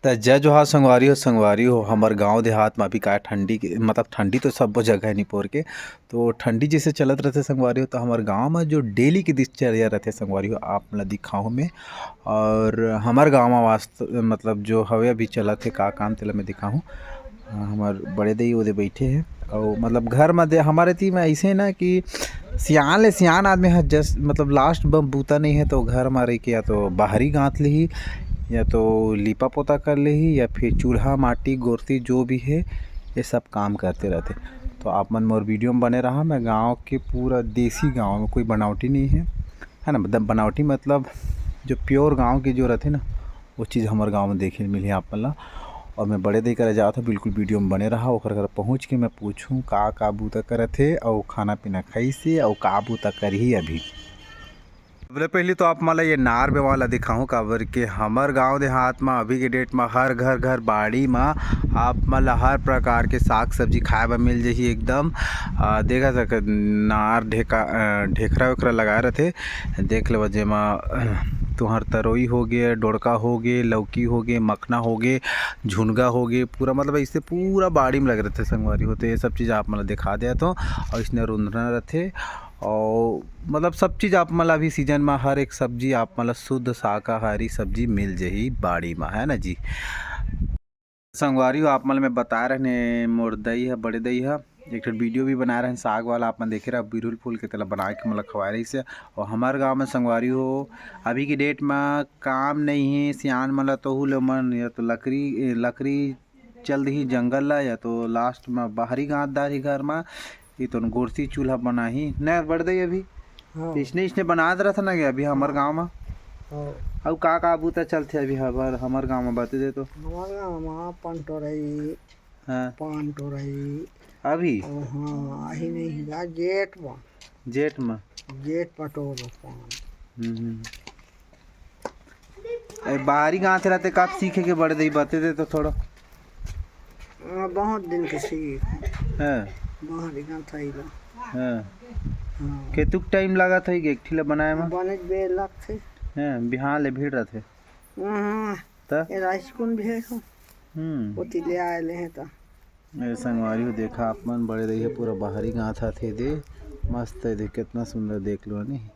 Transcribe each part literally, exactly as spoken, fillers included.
त जय जोहार संगवारी हो। संगवारी हो, हमर गांव देहात म अभी का ठंडी के, मतलब ठंडी तो सब्बो जगह है निपोर के, तो ठंडी जैसे चलत रहथे संगवारी हो, तो हमर गांव म जो डेली के दिनचर्या रहथे संगवारी हो, आप मन ला दिखाहूँ मैं। और हमर गांव म वास्त-, मतलब जो हवे अभी चलत हे का काम, तेला मैं दिखाहूँ। हमर बड़े दई ओदे बैठे हे, अउ मतलब घर म दे, हमर एती म अइसे ना कि सियान ले सियान आदमी ह जस, मतलब लास्ट ब-, बूता नहीं है तो घर म रह के या तो बाहरी गांथ लिही, या तो लीपा पोता कर लिही, या फिर चूल्हा माटी गोरती जो भी है, ये सब काम करते रहते। तो आप मन मोर वीडियो में बने रहा। मैं गांव के पूरा देसी गांव में, कोई बनावटी नहीं है, है ना, मतलब बनावटी मतलब जो प्योर गांव के जो रहते ना, वो चीज़ हमर गांव में देखे मिली आप मन ला। और मैं बड़े दई करा जात हूँ, बिल्कुल वीडियो में बने रहा। ओकर घर पहुँच के मैं पूछूँ का का बूता करत हे, अउ खाना पीना खाइसे, अउ का बूता करही अभी। सबले पहली तो आप मन ला ये नार बेवा ला दिखाहूँ, काबर के हमर गांव देहात म अभी के डेट म हर घर घर बाड़ी म आप मन ला हर प्रकार के साग सब्जी खाए बर मिल जही एकदम। आ, देखा सक नार ढेका, अ, ढेखरा वेखरा लगाए रथे। देख लेवा जेमा तुहर तरोई होगे, डोड़का होगे, लौकी होगे, मखना होगे, झुनगा होगे, पूरा मतलब ऐसे पूरा बाड़ी में लगे रथे संगवारी हो। तो ये सब चीज़ आप मन ला दिखा देत हो। और इसने रुंधना रथे और मतलब सब चीज़ आप मन ला अभी सीजन में हर एक सब्जी आप मन ला शुद्ध शाकाहारी सब्जी मिल जही बाड़ी में, है ना जी। संगवारी हो, आप मन ल मैं बताए रहने, मोर दई ह, बड़े दई ह एक ठन वीडियो भी बनाए रहन साग वाला, आप मन देखे रहा, बिरहुल फूल के तेला बना के मोला खवाए रहिस हे। और हमर गांव में संगवारी हो, अभी की डेट में काम नहीं है, सियान मन ला तोहू ले मन या तो लकड़ी, ए, लकड़ी चल दिही जंगल ला, या तो लास्ट में बाहरी गांथ डारही घर में, ये तो गोरसी चूल्हा बनाही। नहीं, बड़े दई अभी हाँ। इसने, इसने बनात रहत ना के अभी हमर गांव में। हाँ। अउ का का बूता चलथे अभी हबर, हमर गांव में बता दे तो। हमर गांव में पान टोरई, हाँ। पान टोरई। अभी? ओ हाँ, अही नहीं गा, जेठ में। जेठ में? जेठ पटोर पान। हम्म, हम्म। ए, बाहरी गांव से रहते कब सीखे के बड़े दई बता दे तो थोड़ा। हाँ, बहुत दिन के सीख। हाँ। बाहरी गांव था इला। हाँ। हाँ। केतुक टाइम लागत है एक ठी ला बनाए में? बने बेर लगथे। हाँ, बिहान ले भीड़ रहथे। हाँ। त? ये राजकुन भी है हो। हम्म। ओती ले आए ले हैं त। ए संगवारी हो, देखा आप मन, बड़े दई ह पूरा बाहरी गांथ आथे दे। मस्त है दे, कितना सुंदर देख लो नहीं।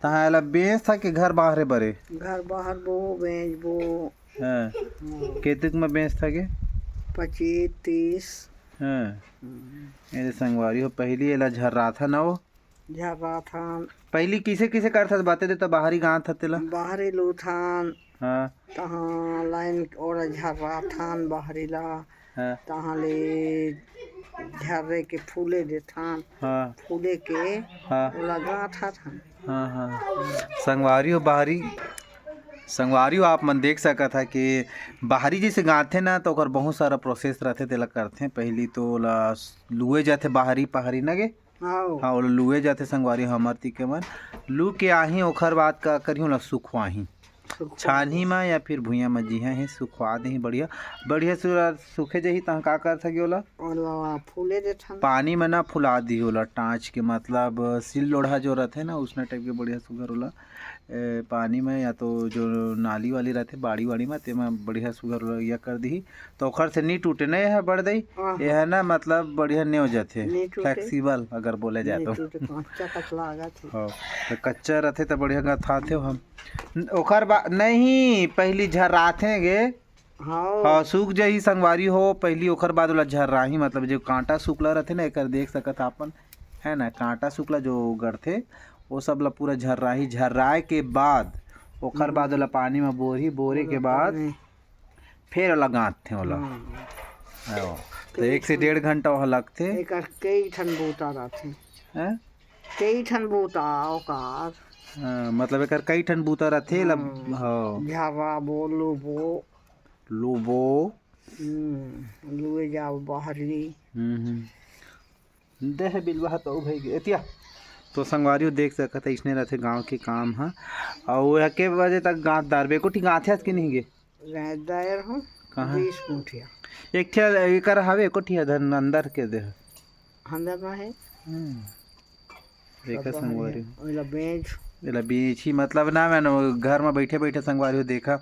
तहाँ एला बेचथा के घर बाहरे बरे? घर बाहर बो, बेचबो। हाँ। हाँ। केतुक में बेचथा के? पच्चीस, तीस। हाँ। हम्म। ए संगवारी हो, पहली एला झर्राथा न वो। झर्राथन। पहली किसे किसे करथस बता दे तो, बाहरी गांथ ह तेला। बाहरी लूथन। हाँ। तहाँ लाइन ओला झर्राथन बाहरी ला। हाँ। तहाँ ले झर्रे के फूले देथन। हाँ। फूले के हाँ। ओला गांथथन। हाँ, हाँ। संगवारी हो, बाहरी, संगवारी हो, आप मन देख सकत हा कि बाहरी जैसे गांथे ना, तो ओकर बहुत सारा प्रोसेस रहथे, तेला करथे। पहली तो ओला लुए जाथे बाहरी पहारी ना गे। हाँ। हाँ, ओला लुए जाथे संगवारी हमर तीके मन। लू के आही, ओखर बाद का करही, ओला सुखवाही। सुखवा छानही म या फिर भुइयां म जिहा हे, सुखवा देही बढ़िया। बढ़िया सुरा सूखे जही, तहाँ का कर सके ओला? ओला फूले देथन। पानी म ना फुला दिही ओला, टाँच के, मतलब सिल लोढ़ा जो रहथे ना, उसना टाइप के बढ़िया सुघर ओला, ए, पानी म या तो जो नाली वाली रहथे, बाड़ी वाड़ी म, तेमा बढ़िया सुघर ओला इया कर दिही। तो ओखर से नी टूटे, नहीं है बड़ दई? हाँ, हाँ। ये है ना, मतलब बढ़िया नेव जाथे, नी टूटे। फ्लेक्सिबल अगर बोले जाए नी तो। टूटे, कच्चा कचला आ जाथे। हाँ, तो कच्चा रहथे तो बढ़िया गथाथे हम। ओखर बा-, नहीं, पहली झर्राथे गे। हाँ। हाँ, सूख जाही संगवारी हो, पहली ओखर बाद ओला झर्राही, मतलब जो कांटा सुकला रहथे ना, एकर देख सकत हा अपन, है ना, कांटा सुकला जो गड़थे, वो सब ला पूरा झर्राही, झर्राए के बाद ओखर हम्म। बाद ओला पानी म बोरही, बोरे के ओला बाद पानी। फेर ओला गांथथे ओला। हाँ। हाँ, तो एक से डेढ़ घंटा वहाँ लगथे। एकर कई ठन बूता रहथे। हैं? कई ठन बूता ओकर। हाँ, मतलब एकर कई ठन बूता रहथे, ला-, हाँ। हाँ। झर्राबो, लुबो। लुबो। हम्म, लुए जाओ बाहरी। हम्म, हम्म। देह बिलवा तो भाई गे, एतिया। तो संगवारी हो देख सकत है, इसने रहथे गांव के काम ह। अउ एके बजे तक गांथ डारबे, एको ठी गांथ हस कि नहीं गे? गांथ डार हो, कहाँ? बीस मुठिया। एक ठे एकर हवे, एको ठी धन अंदर के देह। अंदर में है। हम्म। देखा सब संगवारी हो। ओला बेच। एला बेची, मतलब ना, मैं घर में बैठे बैठे संगवारी हो देखा,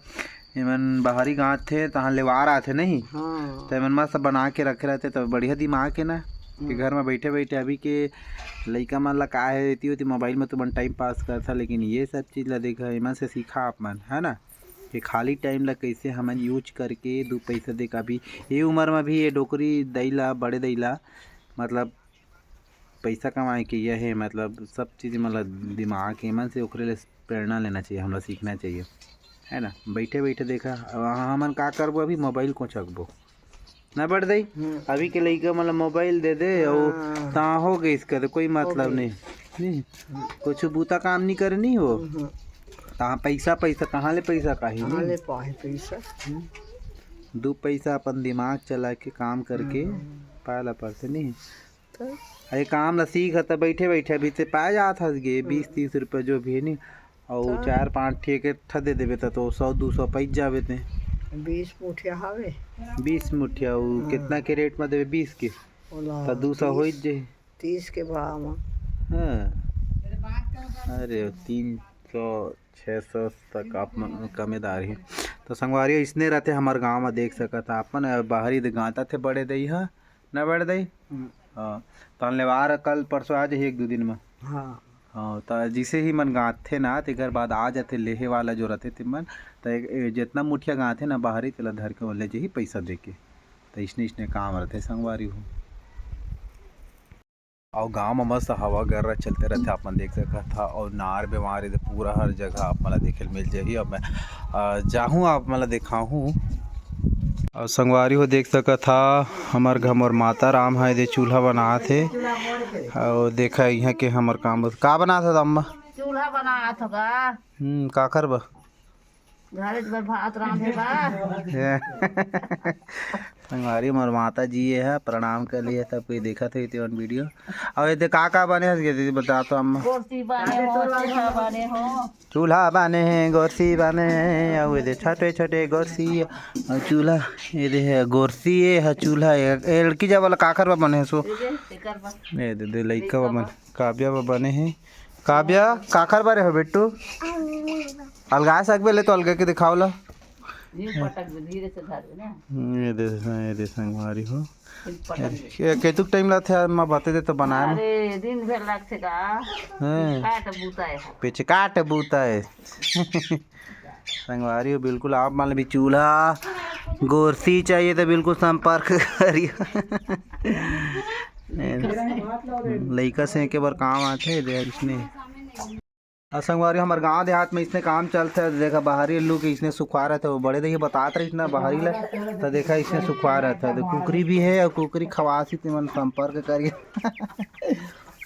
एमन बाहरी गाँव थे, तहाँ लेवार आथे नहीं? हाँ। त एमन मस्त बना के रखे रहते, त बढ़िया दिमाग हे ना, कि हम्म। घर में बैठे बैठे अभी के लइका मन ला का हे, एती ओती मोबाइल में तुमन टाइम पास करथा, लेकिन ये सब चीज़ ला देखा, एमन से सीखा आप मन, है ना, कि खाली टाइम ला कैसे हमन यूज करके दू पैसा दे का। अभी ये उम्र में भी ये डोकरी दई ला, बड़े दई ला, मतलब पैसा कमाए के ये हे, मतलब सब चीज़, मतलब दिमाग, एमन से ओकरे ले प्रेरणा लेना चाहिए, हमला सीखना चाहिए, है ना। बैठे बैठे देखा, अब हमन का करबो, अभी मोबाइल कोचकबो ना बड़ दई। हम्म। अभी के लइका मन ला मोबाइल दे दे, अउ हाँ। तहाँ हो गइस, कदे कोई हो मतलब गइस। नहीं, नहीं। कुछ बूता काम नहीं करे नहीं हो। हम्म। तहाँ पैसा, पैसा कहाँ ले पैसा काही कहाँ नहीं? ले पाही पैसा? हम्म। दू पैसा अपन दिमाग चला के काम करके हम्म। पाए ला पड़थे नहीं। तो अरे काम ला सीख, त बैठे बैठे अभी ते पाए जात हस गे, हम्म। बीस तीस रुपया जो भी है नी, अउ तो चार पाँच ठे के ठा दे देबे, त तो सौ दू सौ पइच जाबे ते। बीस मुठिया हवे। बीस मुठिया, उ हाँ। कितना के रेट में देबे? बीस के। ओला त दू सौ तीस, होइच जाही। तीस के भाव में। हाँ। अरे, तीन सौ, छः सौ तक आप मन कमे दार ही। तो संगवारी, इसने रहते हमर गांव में, देख सकत हा अपन, बाहरी दे गांता थे बड़े दई हा, ना बड़े दई? हम्म। हाँ, तहन लेवार कल परसों आ जाही एक दू दिन में। हाँ। हाँ, त जिसे ही मन गांथे ना, तेकर बाद आ जाथे लेहे वाला जो रहते ते मन, त एक, ए, जितना मुठिया गांथे ना बाहरी, तेला धर के ओला ले जाही पैसा दे के। त इसने, इसने काम रहते संगवारी हो। अउ गांव में मस्त हवा गर्रा चलते रहते, आप मन देख सकत हा। अउ नार बेमार एदे पूरा हर जगह आप मन ला देखे ल मिल जाही। अब मैं, अ, जाहूं, आप मन ला दिखाहूं। अउ संगवारी हो देख सकत हा, हमर घर मोर माता राम हा एदे चूल्हा बनात हे। अउ देखा इहां के हमर काम बस का बनात हे अम्मा? चूल्हा बनात हो गा। हम्म, काखर बा? घरे बर भात रांधे बा। संगवारी मोर माता जी ये है, प्रणाम कर लिए सब कोई देखत है तेवन वीडियो। अब एदे का का बने हस गे दीदी, बता तो अम्मा। गोरसी बने हो, चूल्हा बने हो। चूल्हा बने हे, गोरसी बने हे, अउ एदे छोटे छोटे गोरसी अउ चूल्हा, एदे हे गोरसी, ये है चूल्हा, ये, ये लड़की जब वाला काखर बा बने हे सो। एदे, एकर बा। एदे, एदे लइका बा बने, काव्या बा बने हे। काव्या, काखर बरे हो बेटू? अलगा सकबे ले तो अलगा के दिखाओ ला। ये पटक दे, धीरे से धर दे ना। हम्म, ये दे, ये दे संगवारी हो। ये पटक दे। ये केतुक टाइम लाथे यार, मैं बता दे तो बनाए में। अरे, दिन भर लगथे का? हैं। काट बूता है। पिचकाट बूता है। संगवारी हो, बिल्कुल आप मन भी चूल्हा, गोरसी चाहिए तो बिल्कुल संपर्क करिए। लइका से के बार काम आथे, दे इसने। अउ संगवारी, हमर गांव देहात में इसने काम चलथे। देखा, बाहरी लू के इसने सुखवा रहथे, वो बड़े देखिए बतात रहिस ना बाहरी ला, त देखा, इसने सुखवा रहथे। तो कुकरी भी है, अउ कुकरी खवासी, ते मन संपर्क करिए।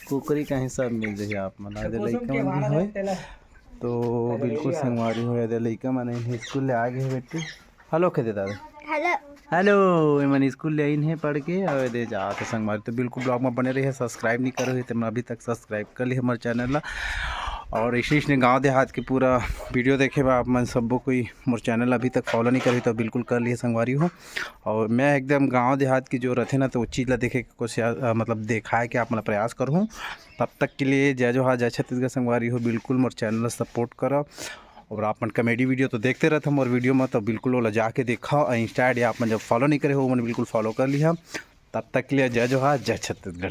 कुकरी कहीं सब मिल जाही आप मन ला, एदे लइका मन भी होय, तो बिल्कुल संगवारी हो, एदे लइका मन स्कूल ले आ गे हे बेटी। हेलो कह दे दादा। हेलो। हेलो, एमन स्कूल ले आइन हे पढ़ के, अउ एदे जात हे संगवारी। तो बिल्कुल ब्लॉग में बने रहिए, सब्सक्राइब नहीं करे हो, तो अभी तक सब्सक्राइब कर लिए हमर चैनल ला। अउ इसी ने गांव देहात के पूरा वीडियो देखे बा आप मन, सबो कोई मोर चैनल अभी तक फॉलो नहीं करे हो, तो बिल्कुल कर लिए संगवारी हो। अउ मैं एकदम गांव देहात की जो रहथे ना, तो वो चीज़ ला देखे के कोशिश, अ, मतलब देखाए के आप मन ला प्रयास करहूँ। तब तक के लिए जय जोहार, जय छत्तीसगढ़ संगवारी हो। बिल्कुल मोर चैनल ला सपोर्ट करो। अउ आप मन कॉमेडी वीडियो तो देखते रहते मोर वीडियो में, तो बिल्कुल ओला जाके देखा। अउ Insta ID आप मन जब फॉलो नहीं करे हो, वो मन बिल्कुल फॉलो कर लिहा। तब तक के लिए जय जोहार, जय छत्तीसगढ़।